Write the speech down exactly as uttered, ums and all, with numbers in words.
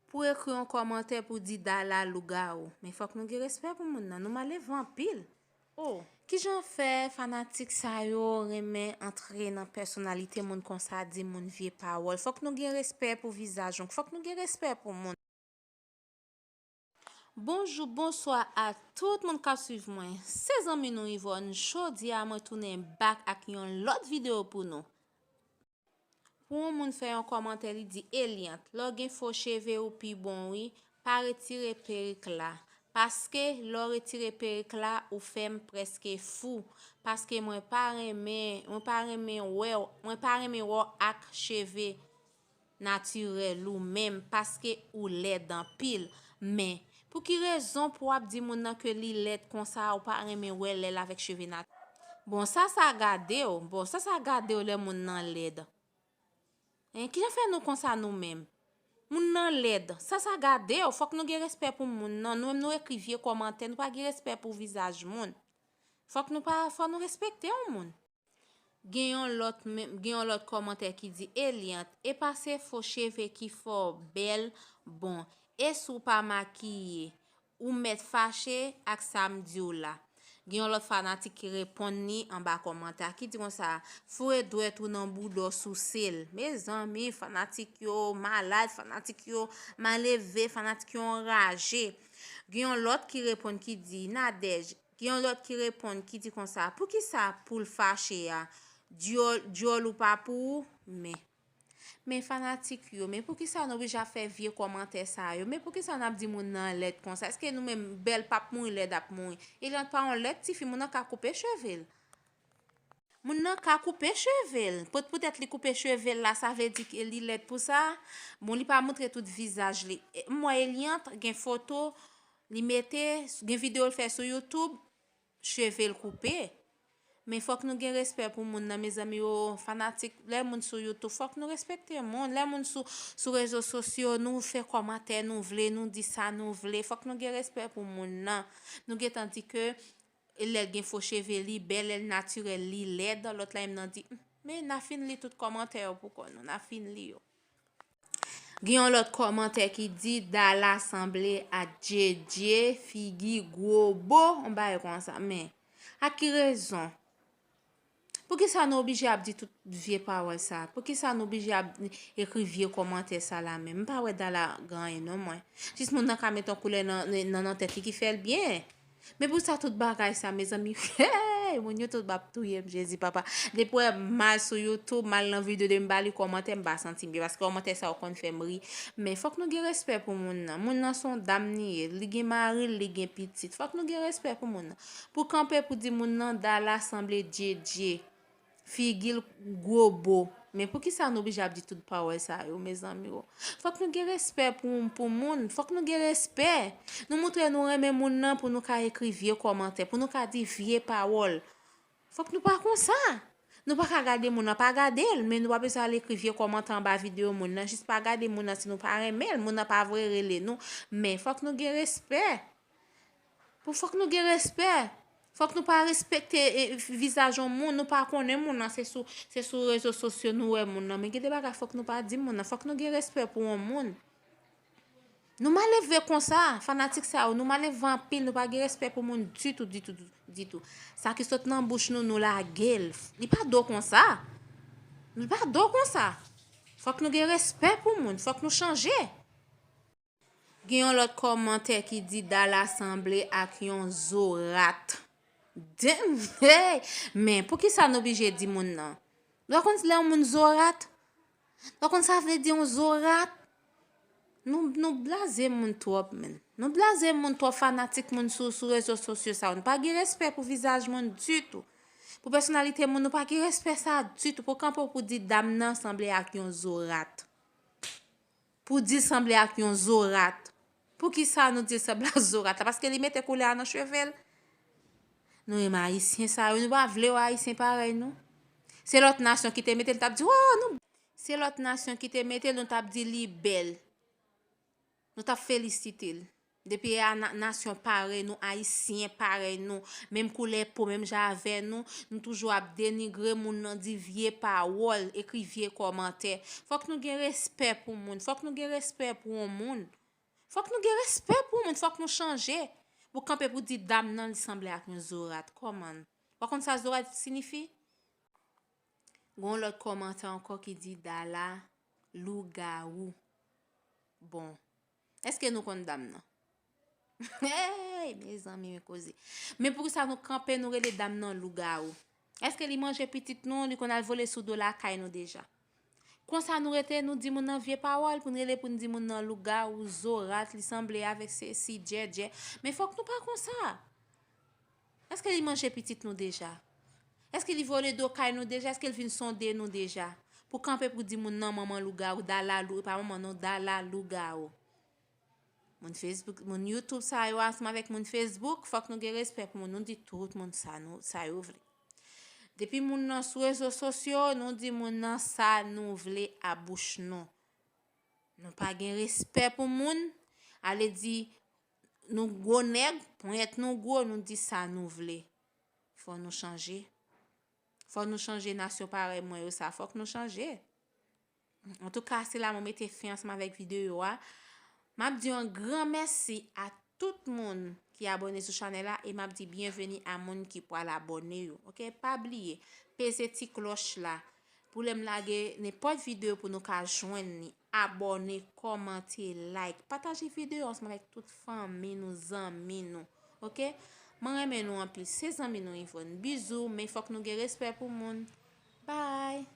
pou ekri yon kòmantè pou di Dala lougawou. Men fòk nou gen respè pou moun nan. Nou malelve anpil. Oh. Kijan fè fanatik sa yo renmen antre nan pèsonalite moun konsa, di moun vye pawòl? Fòk nou gen respè pou vizaj nou. Fòk nou gen respè pou moun. Bonjou, bonswa a tout moun k ap swiv mwen. Se zanmi nou Yvonne. Jodi a, mwen tounen back ak yon lòt videyo pou nou. Pou yon moun fè yon kòmantè, li di, Eliante, lè w gen fo cheve, ou pi bon, wi. Pa retire perik la. Paske, lè w retire perik la, ou fè m prèske fou. Paske mwen pa renmen, mwen pa renmen wè w, mwen pa renmen wè w ak cheve natirèl ou menm, paske ou lèd anpil. Men, pou ki rezon pou w ap di moun nan ke li lèd konsa, ou pa renmen wè lè l avèk cheve nat-? Bon, sa sa gade w, bon, sa sa gade w lè moun nan lèd? Hein, kijan fè nou konsa nou menm? Moun nan lèd, sa sa gade w, fòk nou gen respè pou moun nan. Nou menm nou ekri vye kòmantè, nou pa gen respè pou vizaj moun. Fòk nou pa, fò nou respekte yon moun. Gen yon lòt men-, gen yon lòt kòmantè ki di, Eliante, e pa se fo cheve ki fè w bèl, bon, e si w pa makiye, ou mèt fache ak sa m di w la. Gen yon lòt fanatik ki reponn li anba kòmantè a, ki di konsa, foure dwèt ou nan bouda w, souse l. Mezanmi, fanatik yo malad, fanatik yo malelve, fanatik yo anraje. Gen yon lòt ki reponn ki di, Nadège, gen yon lòt ki reponn ki di konsa, poukisa pou l fache a? Dyòl, dyòl ou pa pou ou? Men, men fanatik yo, men poukisa nou oblije ap fè vye kòmantè sa yo? Men poukisa n ap di moun nan lèd konsa? Èske nou menm bèl p ap mouri, lèd ap mouri? Eliante pa yon lèd tifi, moun nan ka koupe cheve l. Moun nan ka koupe cheve l. Pout-, poutèt li koupe cheve l la, sa vle di ke li lèd pou sa? Bon, li pa montre tout vizaj li. E, m wè Eliante gen foto, li mete, gen videyo l fè sou YouTube, cheve l koupe. Men fòk nou gen respè pou moun nan, mezanmi yo, fanatik, lè moun sou YouTube, fòk nou respekte moun. Lè moun sou, sou rezo sosyo, nou fè kòmantè nou vle, nou di sa nou vle. Fòk nou gen respè pou moun nan. Nou gentan di ke lè l gen fo cheve, li bèl, lè l natirèl, li lèd. Lòt la menm nan di, "Hmm, men n a fin li tout kòmantè yo pou kò nou, n a fin li yo." Gen yon lòt kòmantè ki di, Dala sanble ak Djedje, figi gwo bo, yon bagay konsa. Men, ak ki rezon? Poukisa nou oblije ap di tout vye pawòl sa? Poukisa nou oblije ap ekri vye kòmantè sa la menm? M pa wè Dala gen anyen non mwen. Jis moun nan ka met yon koulè nan, nan, nan tèt li ki fè l byen. Men pou sa tout bagay sa, mezanmi, hey, moun yo tout ap touye m, Jezi papa. Depi w wè m al sou YouTube, m al nan videyo de m ba li kòmantè, m pa santi m byen, paske kòmantè sa yo konn fè m ri. Men fòk nou gen respè pou moun nan. Moun nan se yon dam li ye, li gen mari l, li gen pitit. Fòk nou gen respè pou moun nan. Pou kanpe pou di moun nan, Dala sanble Djedje. Figi l gwo bo. Men poukisa nou oblije ap di tout pawòl sa yo, mezanmi yo? Fòk nou gen respè pou, pou moun. Fòk nou gen respè. Nou montre nou renmen moun nan pou nou ka ekri vye kòmantè, pou nou ka di vye pawòl. Fòk nou pa konsa. Nou pa ka gade moun nan, pa gade l, men nou pa bezwen al ekri vye kòmantè anba videyo moun nan. Jis pa gade moun nan si nou pa renmen l. Moun nan pa vre rele nou. Men fòk nou gen respè. Pou fòk nou gen respè. Fòk nou pa respekte, e, vizaj yon moun, nou pa konnen moun nan, se sou, se sou rezo sosyo nou wè moun nan. Men gen de bagay fòk nou pa di moun nan, fòk nou gen respè pou yon moun. Nou malelve konsa, fanatik sa yo, nou malelve anpil, nou pa gen respè pou moun ditou, ditou, ditou. Sa ki sot nan bouch nou, nou lage l. Li pa do konsa. Li pa do konsa. Fòk nou gen respè pou moun, fòk nou chanje. Gen yon lòt kòmantè ki di Dala sanble ak yon zo rat. Damn, hey! Men, poukisa nou oblije di moun nan? Ou konn lè yon moun zo rat? Ou konn sa vle di yon zo rat? Nou, nou blaze moun twòp, men. Nou blaze moun twòp, fanatik moun sou, sou rezo sosyo sa yo. Nou pa gen respè pou vizaj moun ditou. Pou pèsonalite moun, nou pa gen respè sa ditou. Pou kanpe pou di dam nan sanble ak yon zo rat. Pou di l sanble ak yon zo rat. Poukisa nou di l sanble ak zo rat la? Paske li mete koulè a nan cheve l. Nou menm Ayisyen sa yo, nou pa vle wè Ayisyen parèy nou. Se lòt nasyon ki te mete l, t ap di, "Oh, nou." Se lòt nasyon ki te mete l, nou t ap di li bèl. Nou t ap felisite l. Depi a na-, nasyon parèy nou, Ayisyen parèy nou, menm koulè po, menm jan avè nou, nou toujou ap denigre moun nan, di vye pawòl, ekri vye kòmantè. Fòk nou gen respè pou moun, fòk nou gen respè pou yon moun. Fòk nou gen respè pou moun, fòk nou chanje. Pou kanpe pou di dam nan li sanble ak yon zorat. Kòman? Ou konn sa zorat siyifi? Gon lòt kòmantè ankò ki di Dala lougawou. Bon, èske nou konn dam nan? Hey, mezanmi, men koze. Men poukisa nou kanpe, nou rele dam nan lougawou? Èske li manje pitit nou, li konn al vole sou do lakay nou deja? Konsa nou rete, nou di moun nan vye pawòl, pou n rele pou n di moun nan lougawou, zorat, li sanble avèk sesi, djèdjè. Men fòk nou pa konsa. Èske li manje pitit nou deja? Èske li vole do kay nou deja? Èske li vin sonde nou deja? Pou kanpe pou di moun nan manman lougawou, Dala lou, e pa manman non, Dala lougawou. Moun Facebook, moun YouTube sa yo, ansanm avèk moun Facebook, fòk nou gen respè pou moun. Nou di tout moun sa nou, sa yo vle. Depi moun nan sou rezo sosyo, nou di moun nan sa nou vle a bouch nou. Nou pa gen respè pou moun, ale di nou gwo nèg, ponyèt nou gwo, nou di sa nou vle. Fò nou chanje. Fò nou chanje nasyon parèy mwen yo sa. Fòk nou chanje. Antouka, se la mwen mete fen ansanm avèk videyo a. M ap di yon gran mèsi a tout moun ki abòne sou chanèl la e m ap di byenveni a moun ki pral abòne yo. Oke? Pa bliye, peze ti klòch la pou lè m lage nenpòt videyo pou nou ka jwenn li. Abòne, kòmante, like, pataje videyo ansanm avèk tout fanmi nou, zanmi nou. Oke? Mwen renmen nou anpil. Se zanmi nou Yvonne. Bizou, men fòk nou gen respè pou moun. Bye!